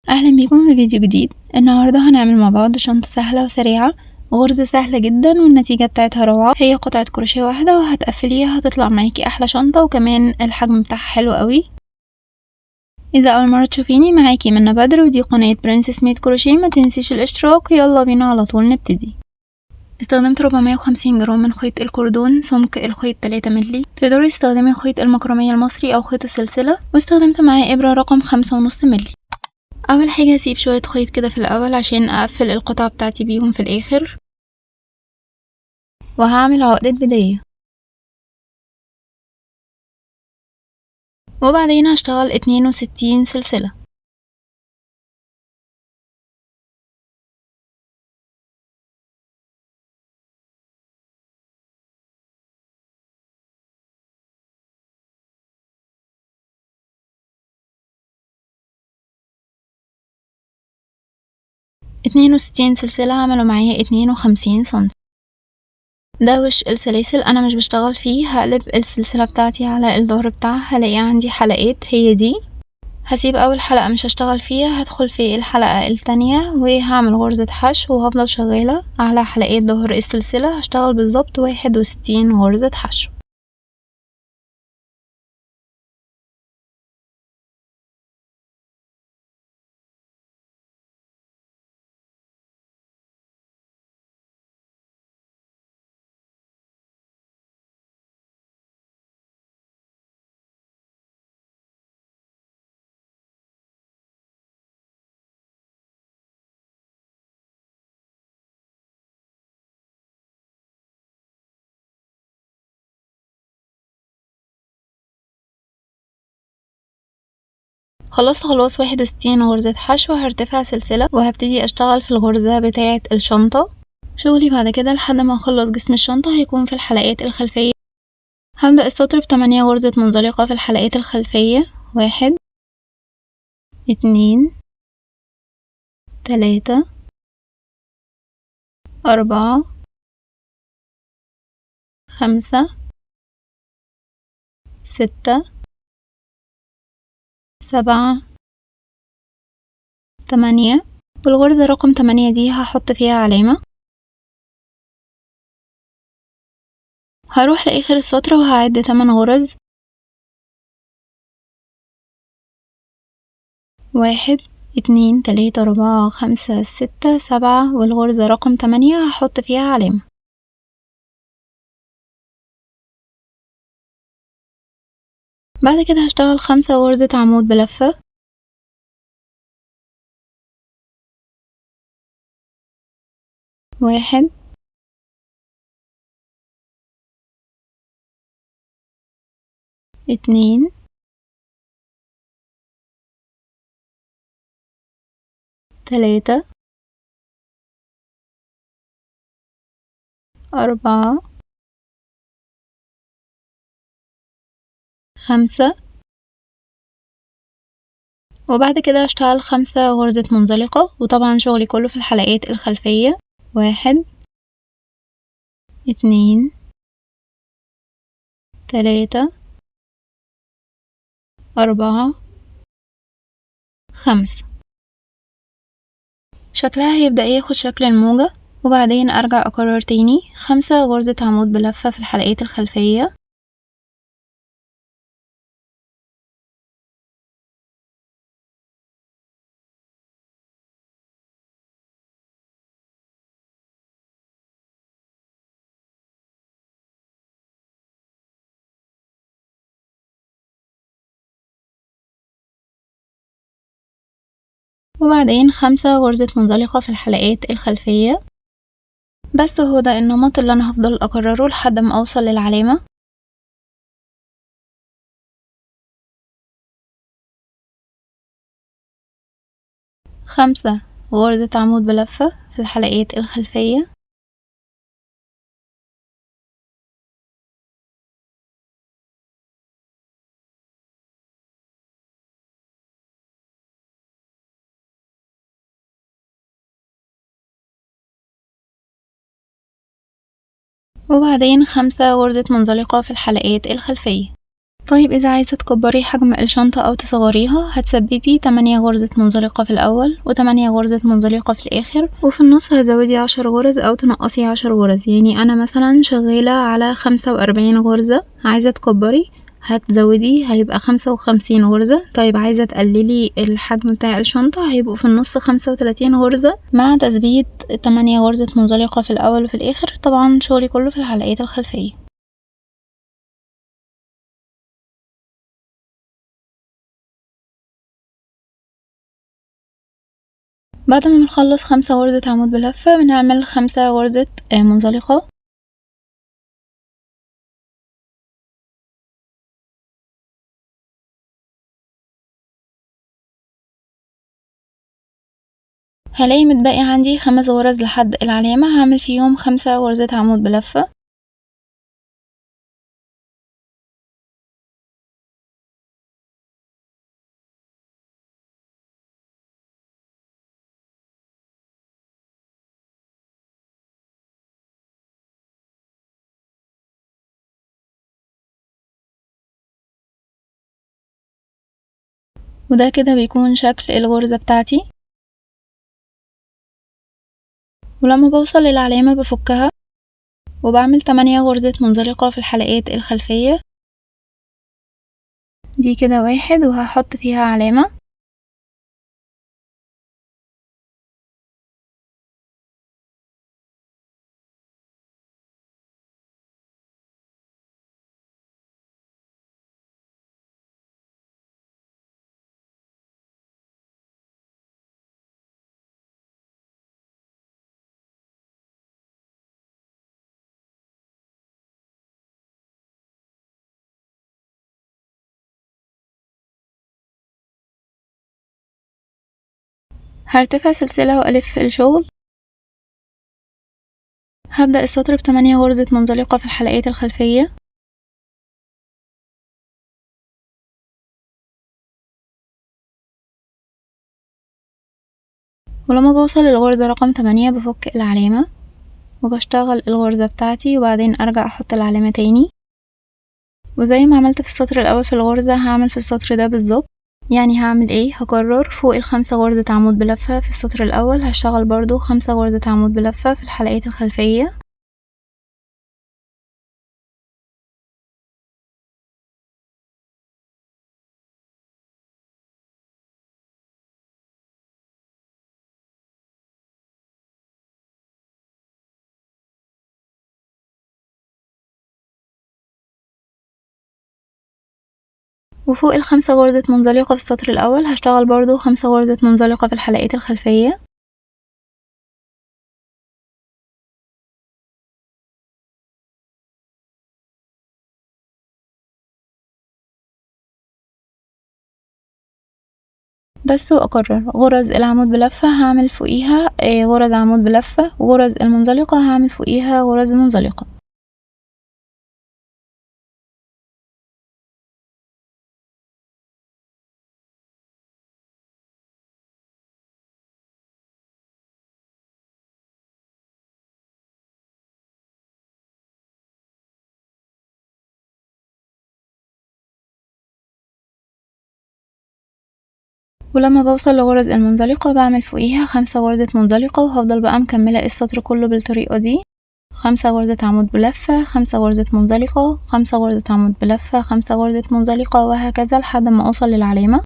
اهلا بيكم في فيديو جديد. النهارده هنعمل مع بعض شنطه سهلة وسريعة، غرزه سهلة جدا والنتيجة بتاعتها روعه. هي قطعه كروشيه واحدة وهتقفليها هتطلع معاكي احلى شنطه، وكمان الحجم بتاعها حلو قوي. اذا اول مرة تشوفيني معاكي منى بدر، ودي قناة Princess Made كروشيه. ما تنسيش الاشتراك، يلا بينا على طول نبتدي. استخدمت 450 جرام من خيط الكردون، سمك الخيط 3 مللي. تقدري تستخدمي خيط المكرمية المصري او خيط السلسلة، واستخدمت معاه ابرة رقم 5.5 مللي. اول حاجة هسيب شوية خيط كده في الاول عشان اقفل القطعة بتاعتي بيهم في الاخر، وهعمل عقدة بداية، وبعدين هشتغل 62 سلسلة. اتنين وستين سلسلة عملوا معايا 52 سنتي. ده وش السلاسل انا مش بشتغل فيه، هقلب السلسلة بتاعتي على الظهر بتاعها، هلاقي عندي حلقات هي دي. هسيب اول حلقة مش هشتغل فيها، هدخل في الحلقة التانية وهعمل غرزة حشو، وهفضل شغالة على حلقات ظهر السلسلة. هشتغل بالظبط 61 غرزة حشو. خلصت خلاص 61 غرزة حشو، هرتفع سلسلة وهبتدي اشتغل في الغرزة بتاعة الشنطة. شغلي بعد كده لحد ما اخلص جسم الشنطة هيكون في الحلقات الخلفية. هبدأ السطر ب8 غرزة منزلقة في الحلقات الخلفية، 1 2 3 4 5 6 7 8. والغرزة رقم 8 دي هحط فيها علامة. هروح لآخر السطر وهعد 8 غرز، 1 2 3 4 5 6 7، والغرزة رقم 8 هحط فيها علامة. بعد كده هشتغل 5 غرزة عمود بلفة، 1 2 3 4 5، وبعد كده هشتغل 5 غرزة منزلقة، وطبعا شغلي كله في الحلقات الخلفية، 1 2 3 4 5. شكلها هيبدأ ياخد شكل الموجة، وبعدين ارجع اكرر تاني 5 غرزة عمود بلفة في الحلقات الخلفية، وبعدين 5 غرزة منزلقة في الحلقات الخلفية. بس هو ده النمط اللي انا هفضل اكرره لحد ما اوصل للعلامة. 5 غرزة عمود بلفة في الحلقات الخلفية، وبعدين 5 غرزة منزلقة في الحلقات الخلفية. طيب إذا عايزة تكبري حجم الشنطة أو تصغريها هتثبتي 8 غرزة منزلقة في الأول وتمانية غرزة منزلقة في الآخر، وفي النص هتزودي 10 غرز أو تنقصي 10 غرز. يعني أنا مثلا شغالة على 45 غرزة، عايزة تكبري هتزودي هيبقى 55 غرزة. طيب عايزة تقللي الحجم بتاع الشنطة هيبقوا في النص 35 غرزة مع تثبيت 8 غرزة منزلقة في الأول وفي الآخر. طبعا شغلي كله في الحلقات الخلفية. بعد ما بنخلص 5 غرزة عمود بلفة بنعمل 5 غرزة منزلقة. هلاقي متبقي عندي 5 غرز لحد العلامة، هعمل فيهم 5 غرزة عمود بلفة. وده كده بيكون شكل الغرزة بتاعتي. ولما بوصل للعلامة بفكها وبعمل 8 غرزة منزلقة في الحلقات الخلفية دي كده 1، وهحط فيها علامة. هرتفع سلسلة وألف الشغل. هبدأ السطر بتمانية غرزة منزلقة في الحلقات الخلفية. ولما بوصل للغرزة رقم 8 بفك العلامة وبشتغل الغرزة بتاعتي، وبعدين أرجع أحط العلامة تاني. وزي ما عملت في السطر الأول في الغرزة هعمل في السطر ده بالظبط. يعني هعمل ايه؟ هكرر فوق ال5 غرزة عمود بلفة في السطر الأول، هشتغل برضو 5 غرزة عمود بلفة في الحلقات الخلفية. وفوق ال5 غرزة منزلقة في السطر الأول هشتغل برضو 5 غرزة منزلقة في الحلقات الخلفية. بس، وأكرر غرز العمود بلفة هعمل فوقيها، غرز عمود بلفة، وغرز المنزلقة هعمل فوقيها غرز منزلقة. ولما بوصل لغرز المنزلقة بعمل فوقيها 5 غرزة منزلقة، وهفضل بقى مكملة السطر كله بالطريقة دي. 5 غرزة عمود بلفة، 5 غرزة منزلقة، 5 غرزة عمود بلفة، 5 غرزة منزلقة، وهكذا لحد ما أوصل للعلامة.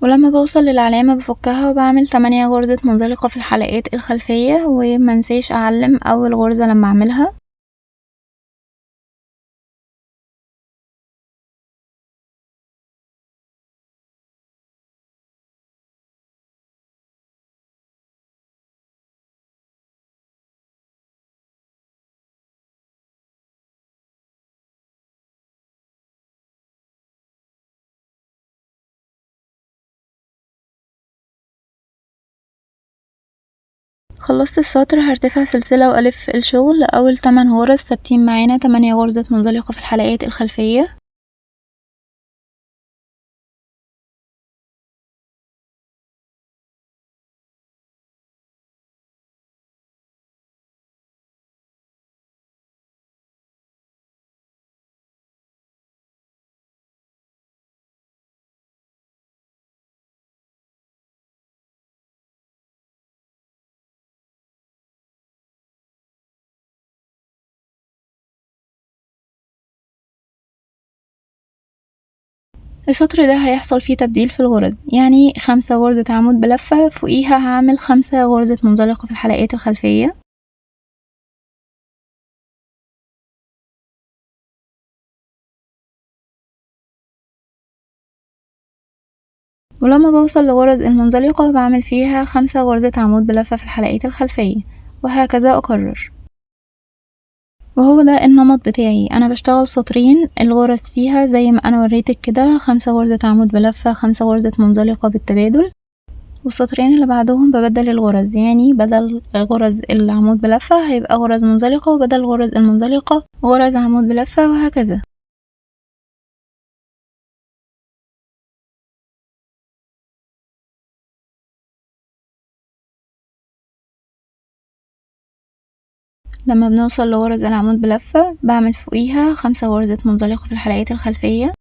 ولما بوصل للعلامة بفكها وبعمل 8 غرزة منزلقة في الحلقات الخلفية، ومنساش أعلم أول غرزة لما أعملها. خلصت السطر هرتفع سلسلة وألف الشغل. أول 8 غرز ثابتين معانا، 8 غرزة منزلقة في الحلقات الخلفية. السطر ده هيحصل فيه تبديل في الغرز، يعني 5 غرزة عمود بلفة فوقيها هعمل 5 غرزة منزلقة في الحلقات الخلفية. ولما بوصل لغرز المنزلقة بعمل فيها 5 غرزة عمود بلفة في الحلقات الخلفية، وهكذا أكرر. وهو ده النمط بتاعي، أنا بشتغل سطرين الغرز فيها زي ما أنا وريتك كده، 5 غرزة عمود بلفة، 5 غرزة منزلقة بالتبادل، والسطرين اللي بعدهم ببدل الغرز، يعني بدل غرز العمود بلفة هيبقى غرز منزلقة، وبدل غرز المنزلقة غرز عمود بلفة، وهكذا. لما بنوصل لغرز العمود بلفة بعمل فوقيها 5 غرزة منزلقة في الحلقات الخلفية،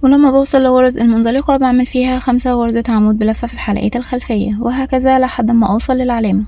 ولما بوصل لغرز المنزلقة بعمل فيها 5 غرزة عمود بلفة في الحلقات الخلفية، وهكذا لحد ما أوصل للعلامة.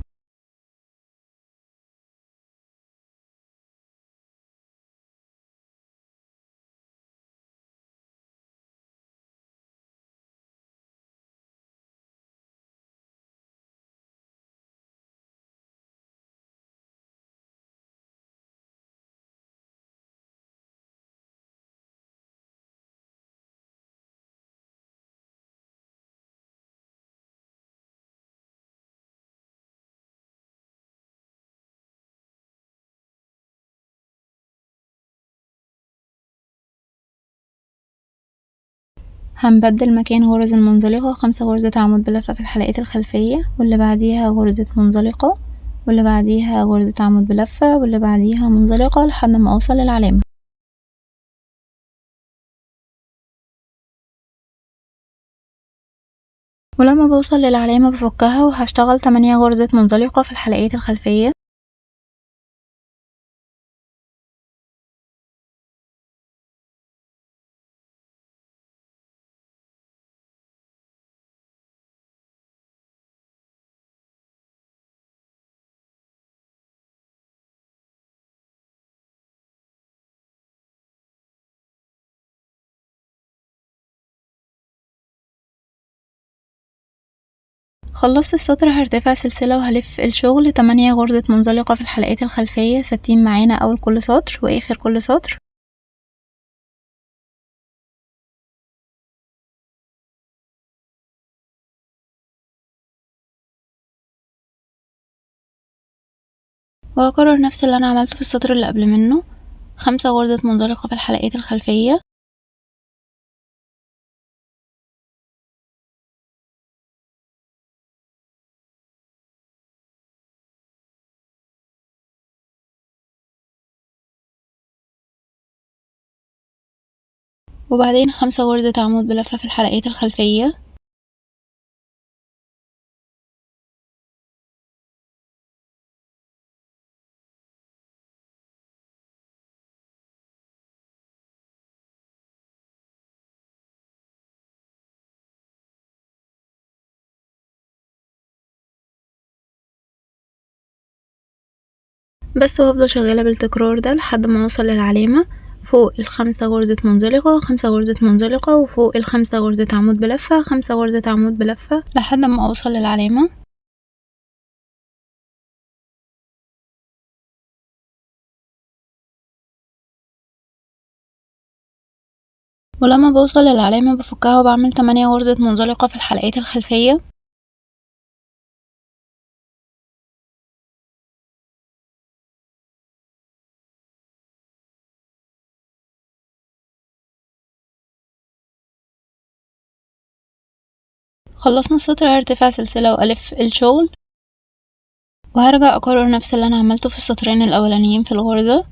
هنبدل مكان غرز المنزلقة 5 غرزة عمود بلفة في الحلقات الخلفية، واللي بعديها غرزة منزلقة، واللي بعديها غرزة عمود بلفة، واللي بعديها منزلقة، لحد ما أوصل للعلامة. ولما بوصل للعلامة بفكها وهشتغل 8 غرزة منزلقة في الحلقات الخلفية. خلصت السطر هرتفع سلسلة وهلف الشغل 8 غرزة منزلقة في الحلقات الخلفية ثابتين معانا أول كل سطر وآخر كل سطر. وهكرر نفس اللي أنا عملته في السطر اللي قبل منه، 5 غرزة منزلقة في الحلقات الخلفية، وبعدين 5 غرزة عمود بلفة في الحلقات الخلفية، بس، وهفضل شغالة بالتكرار ده لحد ما اوصل للعلامة. فوق ال5 غرزة منزلقة، 5 غرزة منزلقة، وفوق ال5 غرزة عمود بلفة، 5 غرزة عمود بلفة، لحد ما اوصل للعلامة. ولما بوصل للعلامة بفكها وبعمل 8 غرزة منزلقة في الحلقات الخلفية. خلصنا السطر، هرتفع سلسلة وألف الشغل، وهرجع أكرر نفس اللي أنا عملته في السطرين الأولانيين في الغرزة.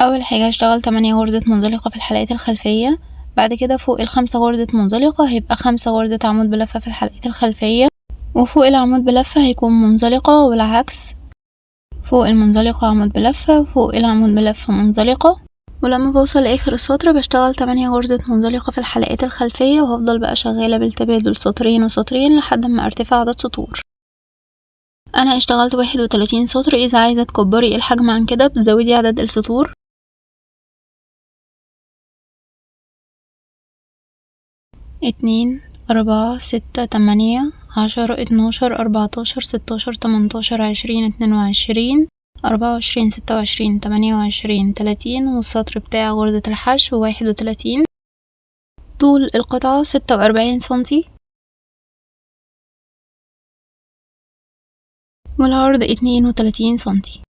أول حاجة هشتغل 8 غرزة منزلقة في الحلقات الخلفية، بعد كده فوق ال5 غرزة منزلقة هيبقى 5 غرزة عمود بلفة في الحلقات الخلفية، وفوق العمود بلفة هيكون منزلقة، والعكس فوق المنزلقة عمود بلفة، وفوق العمود بلفة منزلقة. ولما بوصل لآخر السطر بشتغل 8 غرزة منزلقة في الحلقات الخلفية، وهفضل بقى شغالة بالتبادل سطرين وسطرين لحد ما ارتفع عدد سطور. انا اشتغلت 31 سطر. اذا عايزة تكبري الحجم عن كده بتزودي عدد السطور. 2 4 6 8 10 12 14 16 18 20 22 24 26 28 30، والسطر بتاع غرزة الحشو 31. طول القطعة 46 سنتي والعرض 32 سنتي.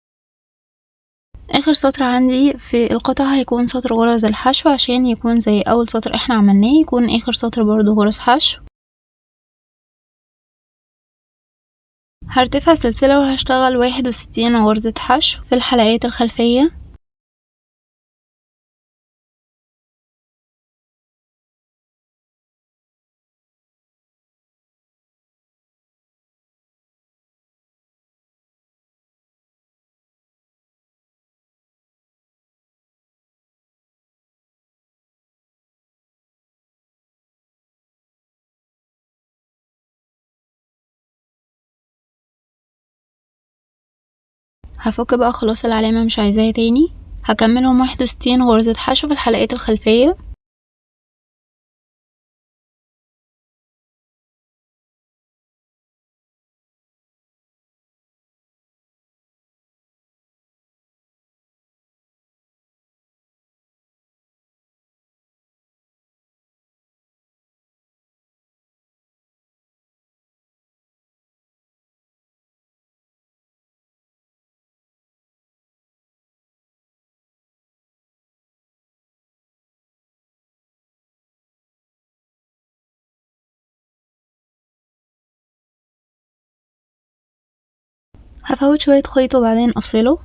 اخر سطر عندي في القطعة هيكون سطر غرز الحشو، عشان يكون زي اول سطر احنا عملناه يكون اخر سطر برضو غرز حشو. هرتفع سلسلة وهشتغل 61 غرزة حشو في الحلقات الخلفية. هفك بقى خلاص العلامة مش عايزاها تاني. هكملهم 61 غرزة حشو في الحلقات الخلفية. هفوت شوية خيط وبعدين افصله.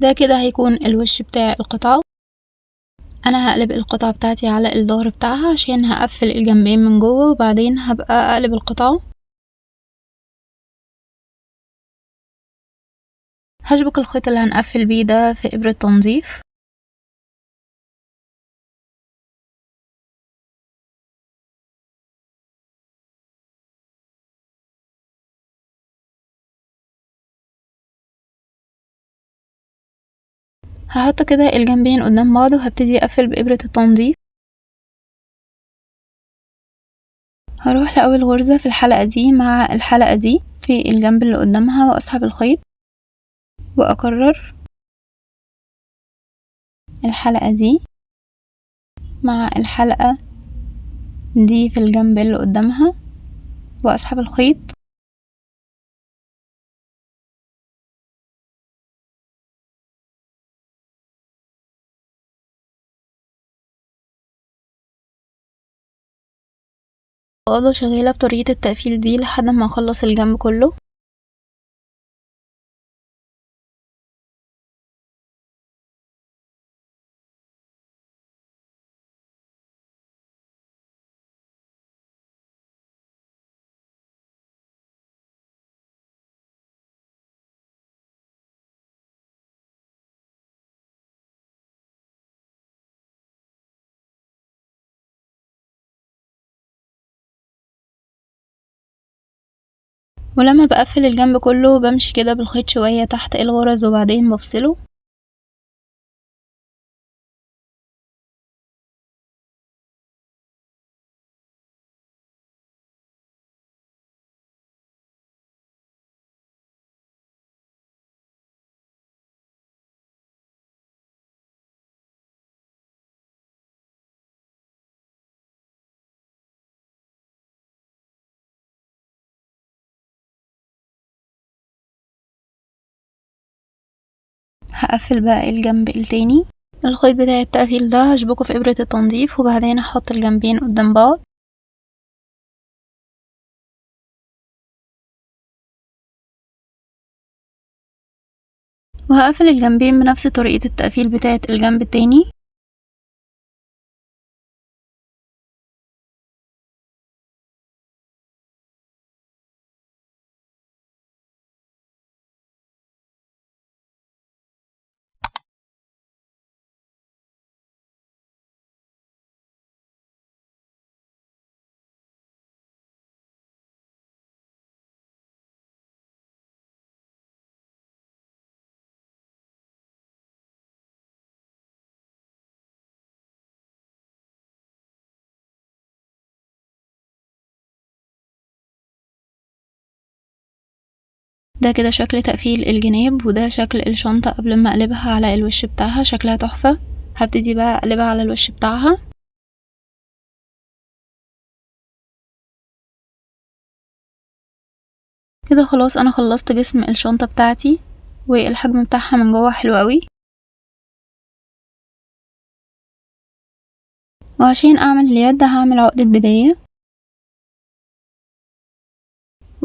ده كده هيكون الوش بتاع القطعة. انا هقلب القطعة بتاعتي على الظهر بتاعها عشان هقفل الجنبين من جوه، وبعدين هبقى اقلب القطعة. هشبك الخيط اللي هنقفل بيه ده في ابرة تنظيف. هحط كده الجنبين قدام بعض وهبتدي اقفل بإبرة التنظيف. هروح لأول غرزة في الحلقة دي مع الحلقة دي في الجنب اللي قدامها واسحب الخيط واكرر الحلقة دي مع الحلقة دي في الجنب اللي قدامها واسحب الخيط. وافضل شغالة بطريقة التقفيل دي لحد ما اخلص الجنب كله. ولما بقفل الجنب كله بمشي كده بالخيط شوية تحت الغرز وبعدين بفصله. هقفل بقى الجنب التاني. الخيط بتاع التقفيل ده هشبكه في ابرة التنظيف وبعدين هحط الجنبين قدام بعض. وهقفل الجنبين بنفس طريقة التقفيل بتاعة الجنب التاني. ده كده شكل تقفيل الجناب، وده شكل الشنطة قبل ما اقلبها على الوش بتاعها، شكلها تحفة. هبتدي بقى اقلبها على الوش بتاعها. كده خلاص انا خلصت جسم الشنطة بتاعتي، والحجم بتاعها من جوه حلو قوي. وعشان اعمل اليد هعمل عقدة بداية،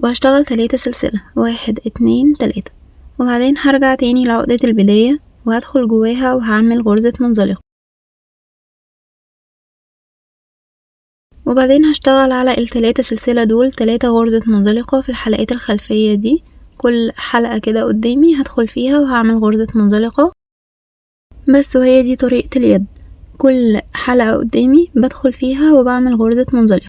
وهشتغل 3 سلسلة، 1 2 3، وبعدين هرجع تاني لعقدة البداية وهدخل جواها وهعمل غرزة منزلقة، وبعدين هشتغل على التلاتة سلسلة دول 3 غرزة منزلقة في الحلقات الخلفية دي، كل حلقة كده قدامي هدخل فيها وهعمل غرزة منزلقة بس. وهي دي طريقة اليد، كل حلقة قدامي بدخل فيها وبعمل غرزة منزلقة،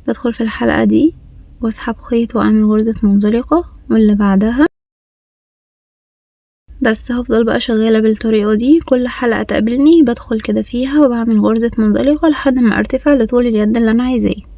بدخل في الحلقة دي واسحب خيط واعمل غرزة منزلقة واللي بعدها بس. هفضل بقى شغالة بالطريقة دي، كل حلقة تقابلني بدخل كده فيها وبعمل غرزة منزلقة لحد ما ارتفع لطول اليد اللي انا عايزاه.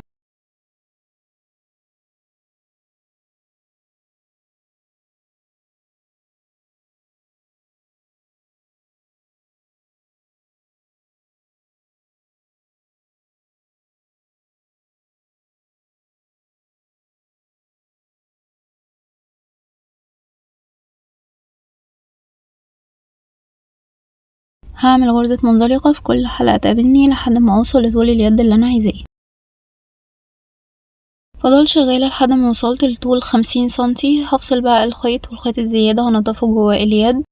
هعمل غرزة منزلقة في كل حلقة تقابلني لحد ما اوصل لطول اليد اللي انا عايزاه. فضل شغالة لحد ما وصلت لطول 50 سنتي. هفصل بقى الخيط والخيط الزيادة وانضفه جوه اليد.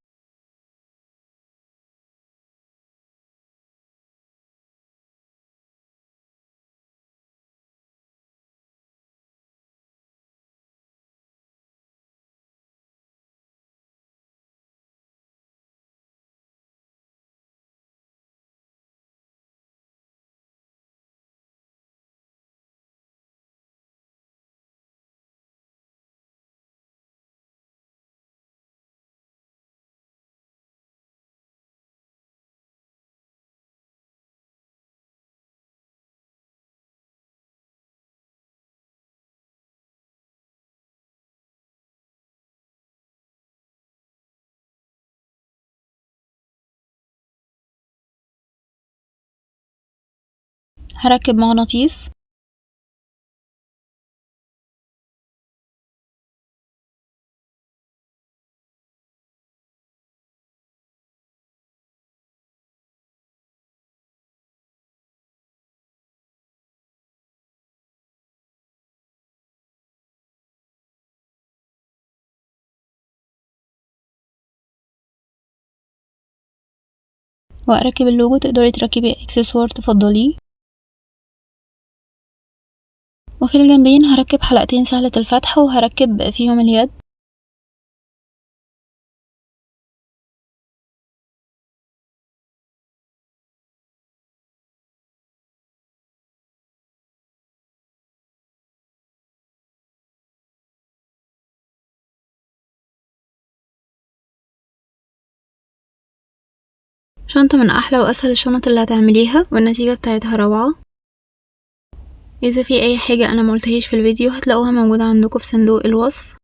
هركب مغناطيس، واركب اللوجو. تقدري تركبي اكسسوار تفضليه. وفي الجنبين هركب حلقتين سهلة الفتح وهركب فيهم اليد. شنطة من أحلى وأسهل الشنط اللي هتعمليها، والنتيجة بتاعتها روعة. إذا في أي حاجة أنا مقولتهاش في الفيديو هتلاقوها موجودة عندكم في صندوق الوصف.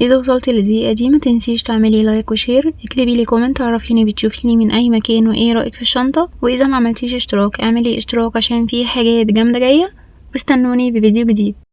إذا وصلتي للدقيقة دي ما تنسيش تعملي like و share، اكتبي لي comment عرفيني بتشوفيني من أي مكان وإيه رأيك في الشنطة. وإذا ما عملتيش اشتراك اعملي اشتراك عشان في حاجات جامدة جاية، واستنوني بفيديو جديد.